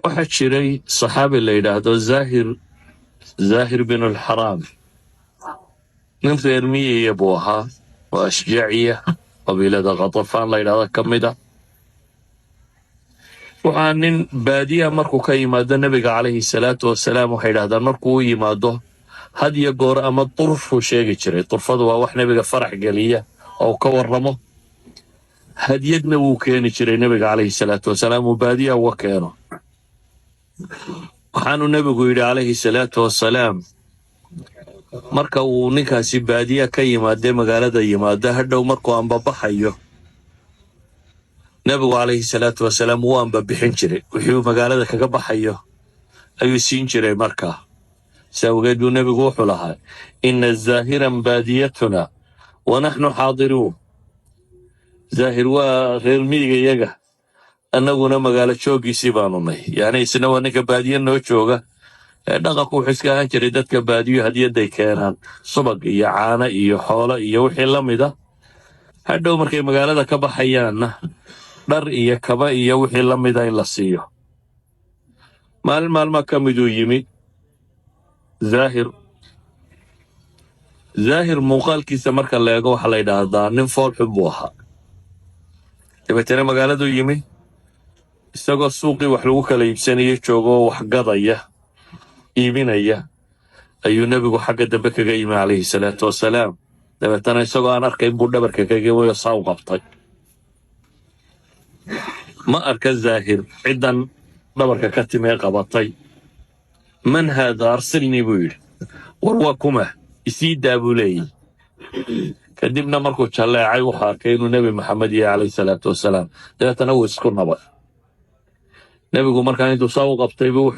Waxaa jiray saxaabi la yidhaahdo Zahir, Zahir bin Alxaraam. Nin reer miyiya buu ahaa oo Ashjaciya, qabiilada Khatafaan la yidhahdo ka mid a. Waxaa nin baadiyaha markuu ka yimaado nebiga calayhi salaatu wasalaam, waxay yidhahdaan markuu u yimaado had iyo goor ama durfuu sheegi jiray. Durfadu waa wax nebiga farax geliya oo ka warramo. Hadyadna wuu keeni jiray nebiga calayhi salaatu wasalaam uu baadiyaha uga keeno. Waxaanu nebigu yidhi calayhi salaatu wasalaam, marka uu ninkaasi baadiya ka yimaadee magaalada yimaado, hadhow markuu ambabaxayo, nebigu calayhi salaatu wasalaam wuu ambabixin jiray. Wixii uu magaalada kaga baxayo ayuu siin jiray. Markaa si awgeed buu nebigu wuxuu lahaa: "إن زاهرا باديتنا ونحن حاضرون." Zaahir waa reer miyiga iyaga, annaguna magaalo jooggiisii baanu nay. Yacni isna waa ninka baadiye noo jooga. Ee dhaqanku wuxuu iska ahaan jiray dadka baadiyo hadiyadday keenaan subag iyo caano iyo xoolo iyo wixii la mida. Hadhow markay magaalada ka baxayaanna dhar iyo kaba iyo wixii la mida in la siiyo. Maalin maalma ka miduu yimi Zaahir. Zaahir muuqaalkiisa marka la eego, waxaa la yidhaahdaa nin fool xun buu ahaa. Dabeetana magaaladuu yimi, isagoo suuqii wax lagu kala iibsanaya joogo oo wax gadaya, iibinaya, ayuu nebigu xagga dambe kaga yimi calayhi salaatu wasalaam. Dabeetana isagoo aan arkayn buu dhabarka kaga yimi oo saa u qabtay. Ma arka Zaahir ciddan dhabarka ka timee qabatay. "من هذا؟ أرسلني," buu yidhi. "War waa kuma? Isii daa," buu leeyahy. Kadibna markuu jalleecay, wuxuu arkay inuu Nebi Maxamed yahay calayhi salaatu wasalaam. Dabeetana wuu isku nabay. Nebigu markaa intuu saa u qabtay buu